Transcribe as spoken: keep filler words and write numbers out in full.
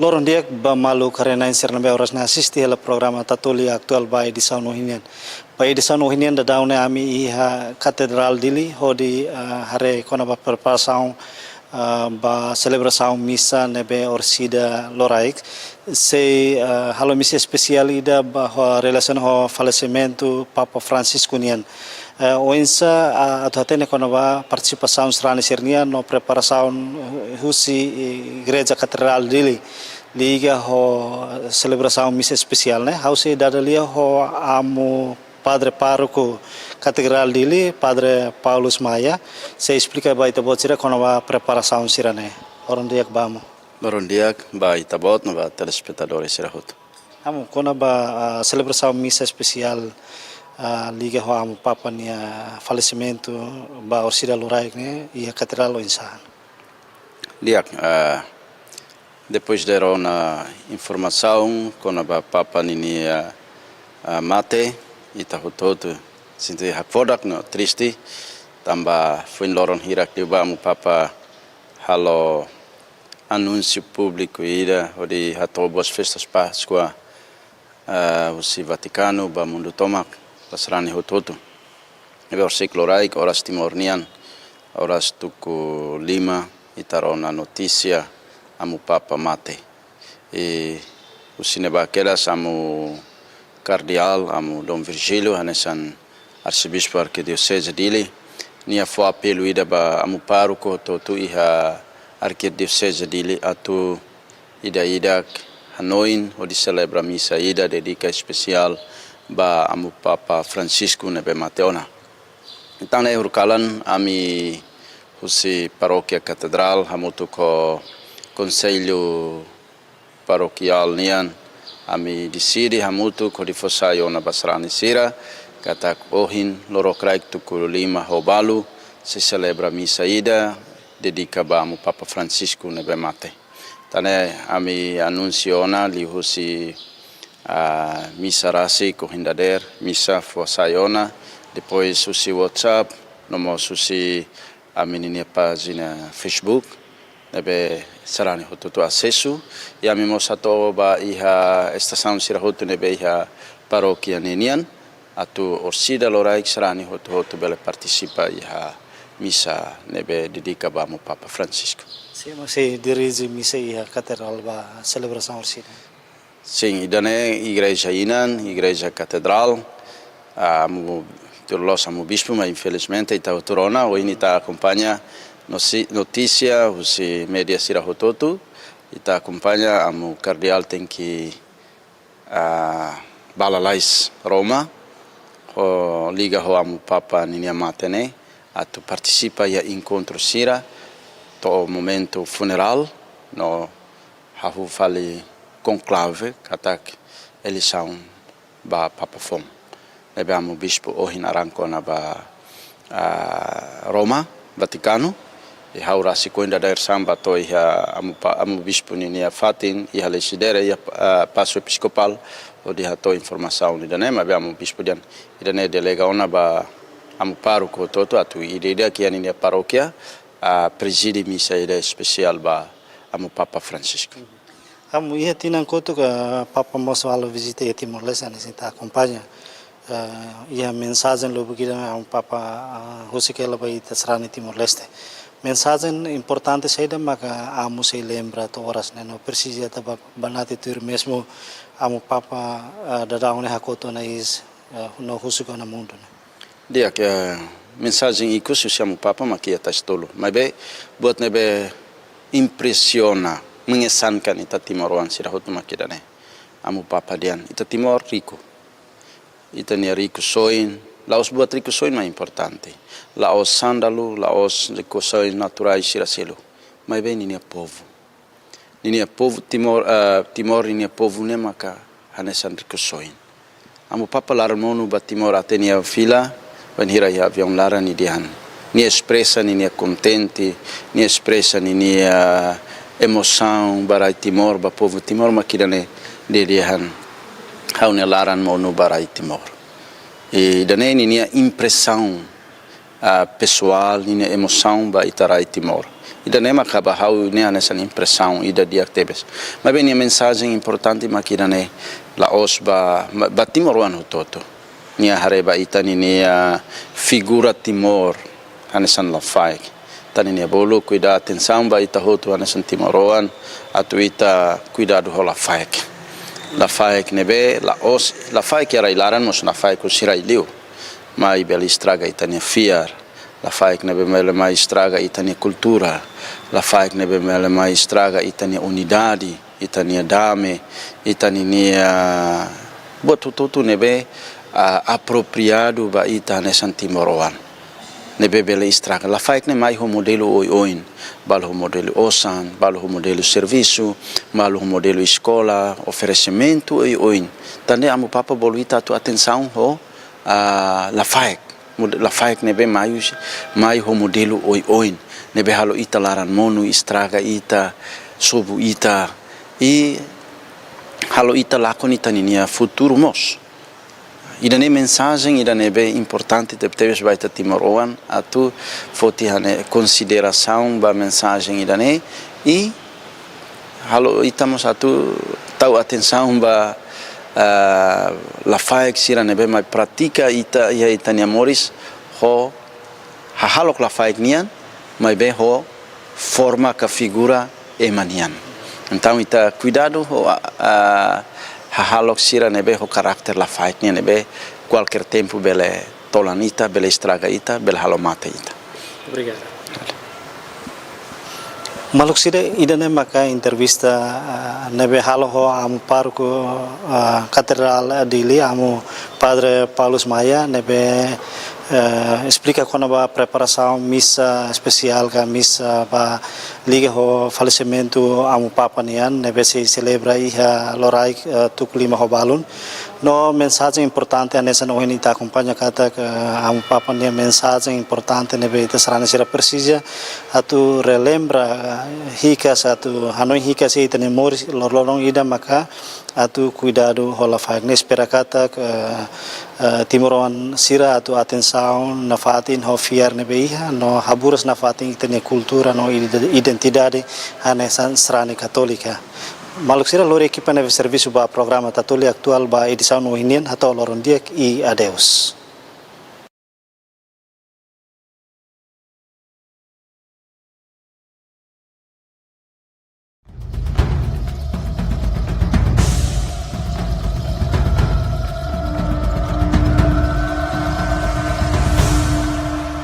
Loron di'ak ba maluk haree-na'in sira ne'ebé oras ne'e asiste hela programa Tatoli Atuál ba edisaun ohin nian. Ba edisaun ohin nian daudaun ne'e ami iha Katedrál Dili hodi, ah, haree kona-ba preparasaun, ah, ba selebrasaun misa ne'ebé orsida loraik. Sei, ah, halo misa espesiál ida ba ho relasiona ho falesimentu Papa Francisco nian. Eh, oinsá, ah, atu hatene kona-ba partisipasaun sarani sira-nian no preparasaun husi, eh, Igreja Katedrál Dili liga ho selebrasaun misa espesiál ne'e? Ha'u sei dada lia ho amu Padre Pároku Katedrál Dili, Padre Paulus Maia, sei esplika ba ita-boot sira kona-ba preparasaun sira-ne'e. Loron di'ak ba amu. Loron di'ak ba ita-boot no ba telespetadór sira hotu. Amu, kona-ba, ah, selebrasaun misa espesiál, ah, liga ho amu Papa nia falesimentu ba orsida loraik ne'e iha Katedrál oinsá? Di'ak, ah, depois de rona informasaun kona-ba Papa ninia, ah, mate, ita hotu-hotu sente hakfodak no triste, tanba foin loron hirak liubá amu Papa halo anúnsiu públiku ida hodi hato'o boas festas Páskua, ah, husi Vatikanu ba mundu tomak, ba sarani hotu-hotu. Ne'ebé orsida loraik oras Timor nian, oras tuku lima, ita rona notísia amu Papa mate. I husi ne'ebá kedas amu Kardeál, amu Dom Virgílio, hanesan Arsebispu Arkidioseze Dili, nia fó apelu ida ba amu pároku hotu-hotu iha Arkidioseze Dili atu ida-idak hanoin hodi selebra misa ida dedika espesiál ba amu Papa Francisco ne'ebé mate ona. Entaun ne'e horiseik ami husi Parókia Katedrál hamutuk ho Konsellu Parokiál nian, ami deside hamutuk hodi fó sai ona ba sarani sira katak ohin lorokraik tuku lima ho balu sei selebra misa ida dedika ba amu Papa Francisco ne'ebé mate. Entaun ne'e ami anunsia ona liuhusi, ah, misa rasik ohin dadeer, misa fó sai ona, depois husi WhatsApp, no mós husi ami ninia pájina Facebook, ne'ebé sarani hotu-hotu asesu, i ami mós hato'o ba iha estasaun sira hotu ne'ebé iha parókia ne'e nian, atu orsida loraik sarani hotu-hotu bele partisipa iha misa ne'ebé dedika ba amu Papa Francisco. Sé mak sei dirije misa iha Katedrál ba selebrasaun orsida? Sin, ida-ne'e igreja inan, Igreja Katedrál, ah, amu, tuir loloos amu bispu, mas infelizmente ita hotu rona, ohin ita akompaña nosi-, notísia husi média sira hotu-hotu, ita akompaña amu Kardeál tenke, ah, bá lalais Roma, ho liga ho amu Papa ninia mate ne'e, atu partisipa iha enkontru sira, to'o momentu funerál, no hahú fali konklave, katak eleisaun ba Papa foun. Ne'ebé amu bispu ohin arranka ona ba, ah, Roma, Vatikanu, i ha'u rasik ohin dadeer-saan bá to'o iha amu pa-, amu bispu ninia fatin, iha Lecidere, iha, ah, Pasu Episkopál, hodi hato'o informasaun ida-ne'e, maibé amu bispu dehan ida-ne'e delega ona ba amu pároku hotu-hotu atu ida-idak iha ninia parókia, ah, prezide misa ida espesiál ba amu Papa Francisco. Amu, iha tinan kotuk, ah, Papa mós halo vizita iha Timor-Leste, hanesan ita akompaña. Ah, iha mensajen lubuk ida amu Papa, ah, husik hela ba ita sarani Timor-Leste. Mensajen importante saida maka amu sei lembra to'o oras ne'e no presiza ita ba, banati tuir mezmu amu Papa, ah, daudaun ne'e hakotu ona iis, ah, no husik ona mundu ne'e? Di'ak, mensajen ikus husi amu Papa mak iha tais tolu. Maibé buat ne'ebé impresiona, mengesankan ita timoroan sira hotu mak ida-ne'e. Amu Papa dehan, ita Timor riku. Ita-nia rikusoin, la'ós buat rikusoin mak importante. La'ós sándalu, la'ós rikusoin naturais sira seluk. Maibé ninia povu. Ninia povu Timor, eh, Timor ninia povu ne'e maka hanesan rikusoin. Amu Papa laran monu ba Timor até nia fila, bainhira iha aviaun laran nia dehan. Nia espresa ninia kontente, nia espresa ninia emosaun ba rai Timor, ba povu Timor, mak ida-ne'e nia dehan. Ha'u-nia laran monu ba rai Timor. I ida-ne'e ninia impresaun, ah, pesoál, ninia emosaun ba ita rai Timor. Ida-ne'e mak ba ha'u-nia hanesan impresaun ida di'ak tebes. Maibé nia mensajen importante mak ida-ne'e la'ós ba, ba timoroan hotu-hotu. Nia haree ba ita-nia figura Timor hanesan Lafaek. Tan ne'e bolu kuidadu, atensaun ba ita hotu hanesan timoroan, atu ita kuidadu ho Lafaek. Lafaek ne'ebé la'ós, Lafaek iha rai-laran mós Lafaek husi rai-li'ur. Mai bele estraga ita-nia fiar. Lafaek ne'ebé bele mai estraga ita-nia kultura. Lafaek ne'ebé bele mai estraga ita-nia unidade, ita-nia dame, ita-nia buat hotu-hotu ne'ebé, ah, apropriadu ba ita hanesan timoroan. Ne'ebé bele estraga. Lafaek ne'e mai ho modelu oioin. Balu ho modelu osan, balu ho modelu servisu, balu ho modelu eskola, oferesimentu oioin. Tan ne'e Amu Papa bolu ita atu atensaun ho, ah, Lafaek. Mod-, Lafaek ne'ebé mai husi, mai ho modelu oioin. Ne'ebé halo ita laran monu, estraga ita, sobu ita, i halo ita lakon ita-nia futuru mós. Ida-ne'e mensajen ida ne'ebé importante tebetebes ba ita timoroan, atu foti hanesan konsiderasaun ba mensajen ida-ne'e, i halo ita mós atu tau atensaun ba, ah, Lafaek sira ne'ebé mai pratika ita, iha ita-nia moris, ho hahalok Lafaek nian, maibé ho forma ka figura ema nian. Entaun ita kuidadu ho, ah, hahalok sira ne'ebé ho karakter Lafaek nian ne'ebé kualkér tempu bele tolan ita, bele estraga ita, bele halo mate ita. Obrigadu. Maluk sira, ida-ne'e maka entrevista, ah, ne'ebé halo ho Amu Pároku, ah, Katedrál Dili, Amu Padre Paulus Maia, ne'ebé, eh, esplika kona-ba preparasaun misa espesiál ka misa ba liga ho falesimentu Amu Papa nian, ne'ebé sei selebra iha loraik, eh, tuku lima ho balun. No mensajen importante hanesan ohin ita akompaña katak, eh, Amu Papa nia mensajen importante ne'ebé ita sarani sira presiza atu relembra, eh, hikas, atu hanoin hikas iha ita-nia moris, loroloron ida maka atu kuidadu ho Lafaek. Ne'e espera katak, eh, eh, timoroan sira atu atensaun nafatin ho fiar ne'ebé iha, no haburas nafatin ita-nia kultura no ide-, identidade hanesan sarani katólika. Maluk sira, lori ekipa ne'ebé servisu ba programa Tatoli Atuál ba edisaun ohin nian, hato'o loron di'ak i adeus.